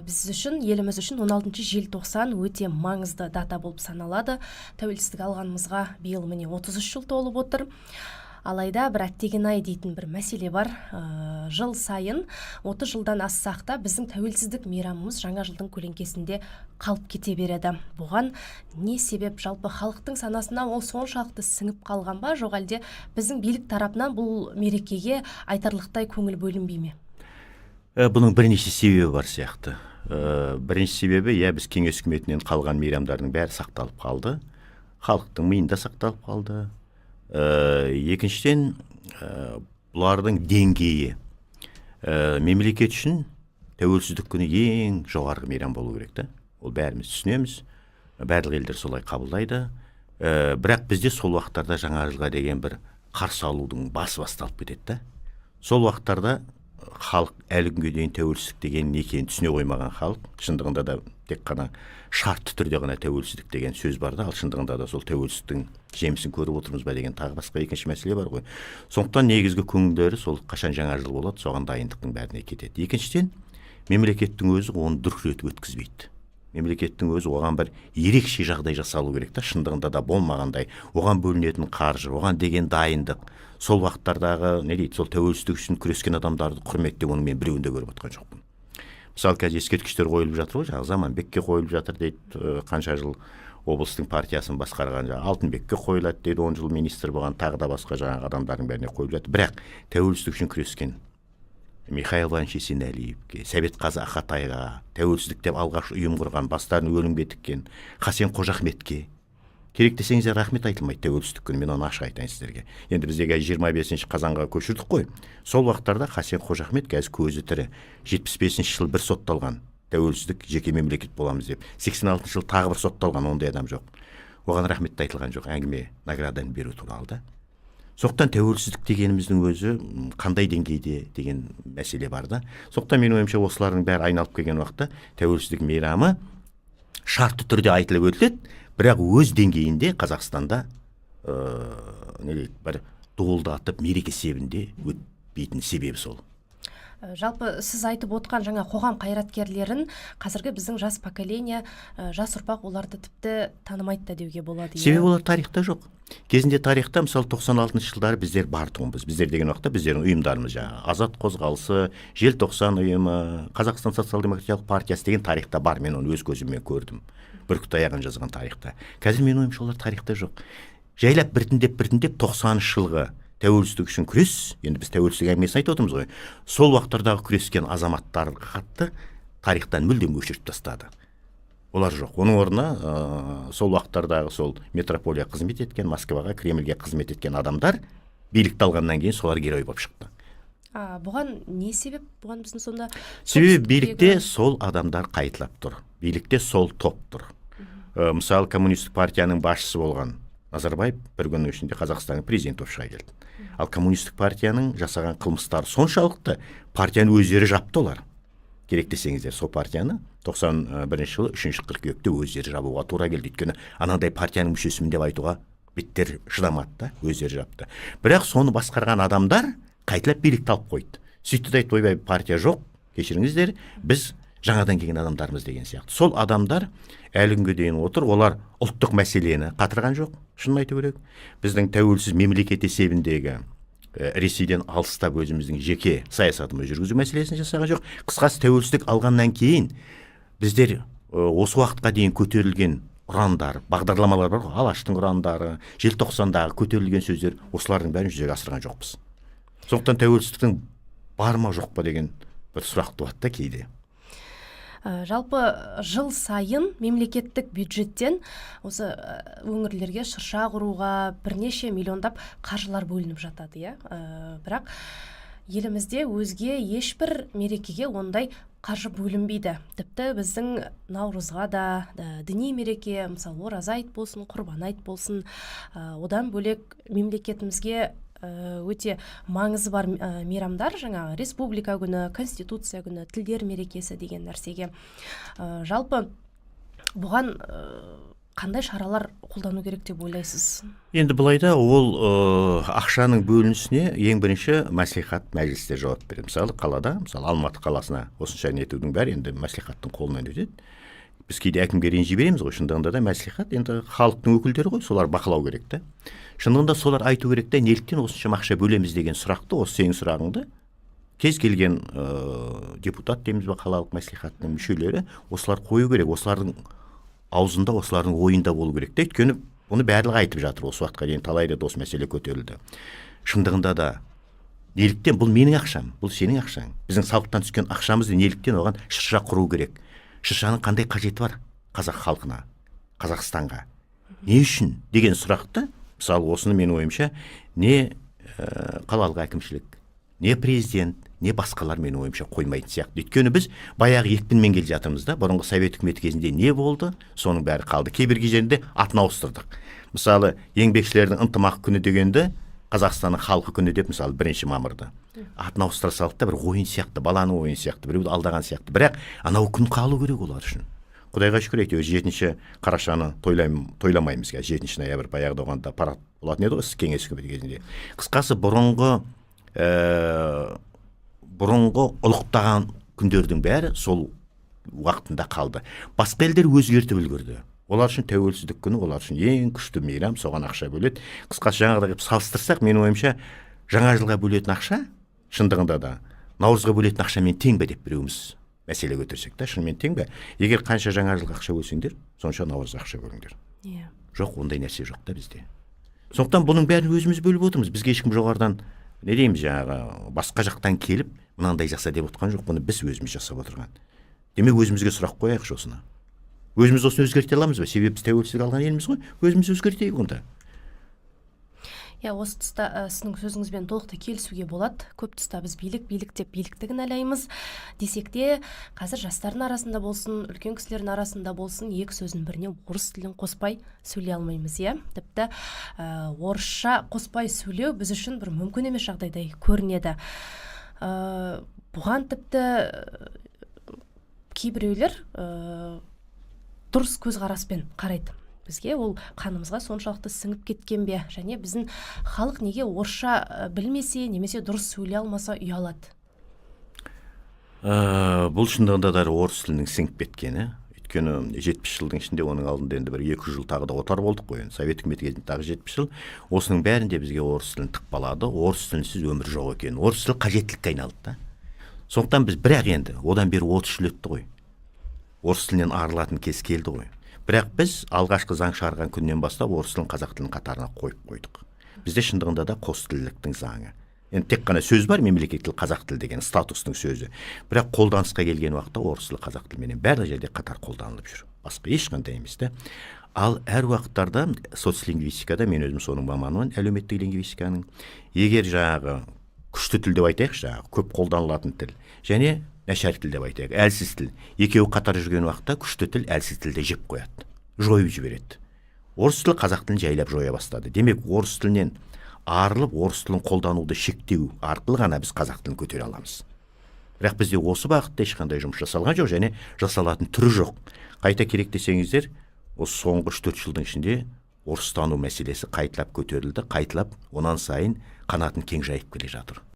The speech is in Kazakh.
Біз үшін, еліміз үшін 16 желтоқсан өте маңызды дата болып саналады. Тәуелсіздік алғанымызға биыл, міне, 33 жыл толып отыр. Алайда бір әттеген ай дейтін бір мәселе бар. Жыл сайын 30 жылдан ассақ та, біздің тәуелсіздік мейрамымыз жаңа жылдың көлеңкесінде қалып кете береді. Бұған не себеп? Жалпы, халықтың санасына ол соншалықты сіңіп қалған ба, жоқ әлде біздің билік тарапынан бұл мерекеге айтарлықтай көңіл бөлінбей ме? Бұның бірнеше себебі бар сияқты. Бірінші себебі, иә, біз кеңес үкіметінен қалған мейрамдардың бәрі сақталып қалды, халықтың миында сақталып қалды. Екіншіден, бұлардың деңгейі. Мемлекет үшін тәуелсіздік күні ең жоғарғы мейрам болу керек та, ол бәріміз түсінеміз, барлық елдер солай қабылдайды. Бірақ бізде сол уақыттарда жаңа жылға деген бір қарсы алудың басы басталып кетеді да. Сол уақыттарда халық әлі күнге дейін тәуелсіздік деген не екенін түсіне қоймаған халық. Шындығында да, тек қана шартты түрде ғана тәуелсіздік деген сөз бар да, ал шындығында да сол тәуелсіздіктің жемісін көріп отырмыз ба деген тағы басқа екінші мәселе бар ғой. Сондықтан негізгі көңілдері сол қашан жаңа жыл болады, соған дайындықтың бәріне кетеді. Екіншіден, мемлекеттің өзі оны дүркіретіп өткізбейді. Мемлекеттің өзі оған бір ерекше жағдай жасалу керек та, шындығында да болмағандай. Оған бөлінетін қаржы, оған деген дайындық, сол уақыттардағы, не дейді, сол тәуелсіздік үшін күрескен адамдарды құрметтеу, оны мен біреуін де көріп отқан жоқпын. Мысалы, қазір ескерткіштер қойылып жатыр ғой, жаңағы Заманбекке қойылып жатыр дейді, қанша жыл облыстың партиясын басқарған, жаңағы Алтынбекке қойылады дейді, 10 жыл министр болған, тағы да басқа жаңағы адамдардың бәріне қойылып жатыр. Бірақ тәуелсіздік үшін күрескен Михаил Иванович Есенәлиевке, Сәбитқазы Ақатайға, тәуелсіздік деп алғаш ұйым құрған, бастарын өлімге тіккен Хасен Қожахметке, керек десеңіздер, рахмет айтылмайды тәуелсіздік күні. Мен оны ашық айтайын сіздерге. Енді бізде қазір 25 қазанға көшірдік қой. Сол уақыттарда Хасен Қожахмет, қазір көзі тірі, 75 жылы бір сотталған, тәуелсіздік, жеке мемлекет боламыз деп, 86 жылы тағы бір сотталған. Ондай адам жоқ, оған рахмет те айтылған жоқ. Әңгіме награданы беру туралы да. Сондықтан тәуелсіздік дегеніміздің өзі қандай деңгейде деген мәселе бар да. Сондықтан, менің ойымша, осылардың бәрі айналып келген уақытта тәуелсіздік мейрамы шартты түрде айтылып өтіледі, бірақ өз деңгейінде Қазақстанда не дейді, бір дуылдатып мереке себінде өтпейтін себебі сол. Жалпы, сіз айтып отқан жаңа қоғам қайраткерлерін қазіргі біздің жас поколение, жас ұрпақ оларды тіпті танымайды да деуге болады, иә? Себебі олар тарихта жоқ. Кезінде тарихта, мысалы, 96 жылдары біздер бар тұғынбыз. Біздер деген уақытта біздердің ұйымдарымыз, жаңағы Азат қозғалысы, Желтоқсан ұйымы, Қазақстан социал демократиялық партиясы деген тарихта бар. Мен оны өз көзіммен көрдім, Бүркіт аяғын жазған тарихта. Қазір, менің ойымша, олар тарихта жоқ. Жайлап, біртіндеп, біртіндеп 90 жылғы тәуелсіздік үшін күрес, енді біз тәуелсіздік әңгімесін айтып отырмыз ғой, сол уақыттардағы күрескен азаматтар қатты тарихтан мүлдем өшіріп тастады. Олар жоқ. Оның орнына сол уақыттардағы сол метрополия қызмет еткен, Москваға, Кремльге қызмет еткен адамдар билікті алғаннан кейін солар герой болып шықты. А бұған не себеп? Бұған біздің сонда Себебі солтүстіктегі- билікте сол адамдар қайталап тұр, билікте сол топ тұр. Мысалы, коммунистік партияның басшысы болған Назарбаев бір күннің ішінде Қазақстанның президенті болып шыға келді. Ал коммунистік партияның жасаған қылмыстары соншалықты, партияны өздері жапты олар. Керек десеңіздер, сол партияны 91 жылы 3 қыркүйекте өздері жабуға тура келді. Өйткені анандай партияның мүшесімін деп айтуға беттері шыдамады да, өздері жапты. Бірақ соны басқарған адамдар қайталап билікті алып қойды. Сөйтті де айтты: «Ойбай, партия жоқ, кешіріңіздер, біз жаңадан келген адамдармыз», — деген сияқты. Сол адамдар әлі күнге дейін отыр. Олар ұлттық мәселені қатырған жоқ. Шынын айту керек, біздің тәуелсіз мемлекет есебіндегі Ресейден алыстап, өзіміздің жеке саясатымызды жүргізу мәселесін жасаған жоқ. Қысқасы, тәуелсіздік алғаннан кейін біздер осы уақытқа дейін көтерілген ұрандар, бағдарламалар бар ғой, Алаштың ұрандары, желтоқсандағы көтерілген сөздер, осылардың бәрін жүзеге асырған жоқпыз. Сондықтан тәуелсіздіктің бар ма, жоқ па деген бір сұрақ туады да кейде. Жалпы, жыл сайын мемлекеттік бюджеттен осы өңірлерге шырша құруға бірнеше миллиондап қаржылар бөлініп жатады, иә. Бірақ елімізде өзге ешбір мерекеге ондай қаржы бөлінбейді. Тіпті біздің Наурызға да, діни мереке, мысалы, Ораза айт болсын, Құрбан айт болсын, одан бөлек мемлекетімізге өте маңызы бар мейрамдар, жаңағы Республика күні, Конституция күні, тілдер мерекесі деген нәрсеге. Жалпы, бұған Қандай шаралар қолдану керек деп ойлайсыз? Енді былай да, ол ақшаның бөлінісіне ең бірінші мәслихат, мәжілісте жауап береді. Мысалы, қалада, мысалы, Алматы қаласына осынша нетудің бәрі енді мәслихаттың қолынан өтеді. Біз кейде әкімге ренжи береміз ғой. Шындығында да, мәслихат енді халықтың өкілдері ғой, солар бақылау керек та. Шындығында солар айту керек та, неліктен осыншама ақша бөлеміз деген сұрақты. Осы сенің сұрағыңды кез келген депутат дейміз ба, қалалық мәслихаттың мүшелері, осылар қою керек. Осылардың аузында, осылардың ойында болу керек та. Өйткені бұны барлығы айтып жатыр, осы уақытқа дейін талай рет осы мәселе көтерілді. Шындығында да, неліктен? Бұл менің ақшам, бұл сенің ақшаң, біздің салықтан түскен ақшамызды неліктен оған шырша құру керек? Шыршаның қандай қажеті бар қазақ халқына, Қазақстанға, не үшін деген сұрақты, мысалы, осыны менің ойымша не қалалық әкімшілік, не президент, не басқалар, менің ойымша, қоймайтын сияқты. Өйткені біз баяғы екпінмен келе жатырмыз да. Бұрынғы совет үкіметі кезінде не болды, соның бәрі қалды. Кейбір кездерінде атын ауыстырдық. Мысалы, еңбекшілердің ынтымақ күні дегенді Қазақстанның халқы күні деп, мысалы, 1 мамырды атын ауыстыра салдық та, бір ойын сияқты, баланың ойыны сияқты, біреуді алдаған сияқты. Бірақ анау күн қалу керек олар үшін. Құдайға шүкір, әйтеуір 7 қарашаны тойламаймыз қазір, 7 ноябрь. Баяғыда оған да парад болатын еді ғой кеңес үкіметі кезінде. Қысқасы, бұрынғы ұлықтаған күндердің бәрі сол уақытында қалды. Басқа елдер өзгертіп үлгерді. Олар үшін тәуелсіздік күні, олар үшін ең күшті мейрам, соған ақша бөледі. Қысқасы, жаңағыдай қылып салыстырсақ, менің ойымша, жаңа жылға бөлетін ақша шындығында да наурызға бөлетін ақшамен тең бе деп біреуміз мәселе көтерсек та, шынымен тең бе? Егер қанша жаңа жылға ақша бөлсеңдер, сонша наурызға ақша бөліңдер. Жоқ, ондай нәрсе жоқ та бізде. Сондықтан бұның бәрін өзіміз бөліп отырмыз. Бізге ешкім жоғарыдан, не дейміз, жаңағы басқа жақтан келіп, мынандай жаса деп отқан жоқ. Бұны біз өзіміз жасап отырған. Демек, өзімізге сұрақ қояйықшы осыны: өзіміз осыны өзгерте аламыз ба? Себебі біз тәуелсіздік алған елміз ғой, өзіміз өзгертейік онда. Иә, осы тұста сіздің сөзіңізбен толықтай келісуге болады. Көп тұста біз билік, билік деп билікті кінәлаймыз десек те, қазір жастардың арасында болсын, үлкен кісілердің арасында болсын, екі сөздің біріне орыс тілін қоспай сөйлей алмаймыз, иә. Тіпті орысша қоспай сөйлеу біз үшін бір мүмкін емес жағдайдай көрінеді. Бұған тіпті кейбіреулер дұрыс көзқараспен қарайды. Бізге ол қанымызға соншалықты сіңіп кеткен бе? Және біздің халық неге орысша білмесе немесе дұрыс сөйлей алмаса ұялады? Бұл шындығында да орыс тілінің сіңіп кеткені. Өйткені 70 жылдың ішінде, оның алдында енді бір 200 жыл тағы да отар болдық қой енді, совет үкіметі кезінде тағы 70 жыл, осының бәрінде бізге орыс тілін тықпалады. Орыс тілінсіз өмір жоқ екен, орыс тілі қажеттілікке айналды да. Сондықтан біз, бірақ енді одан бері 30 жыл өтті ғой, орыс тілінен арылатын кез келді ғой. Бірақ біз алғашқы заң шығарған күннен бастап орыс тілін қазақ тілінің қатарына қойып қойдық. Бізде шындығында да қос тілділіктің заңы енді тек қана сөз бар, мемлекеттік тіл қазақ тілі деген статустың сөзі. Бірақ қолданысқа келген уақытта орыс тілі қазақ тіліменен барлық жерде қатар қолданылып жүр, басқа ешқандай емес та. Ал әр уақыттарда соцлингвистикада, мен өзім соның маманымын, әлеуметтік лингвистиканың, егер жаңағы күшті тіл деп айтайықшы, жаңағы көп қолданылатын тіл және нашар тіл деп айтайық, әлсіз тіл, екеуі қатар жүрген уақытта күшті тіл әлсіз тілді жеп қояды, жойып жібереді. Орыс тілі қазақ тілін жайлап жоя бастады. Демек, орыс тілінен арылып, орыс тілін қолдануды шектеу арқылы ғана біз қазақ тілін көтере аламыз. Бірақ бізде осы бағытта ешқандай жұмыс жасалған жоқ және жасалатын түрі жоқ. Қайта керек десеңіздер, осы соңғы 3-4 жылдың ішінде орыстану мәселесі қайталап көтерілді, қайталап онан сайын қанатын кең жайып келе жатыр.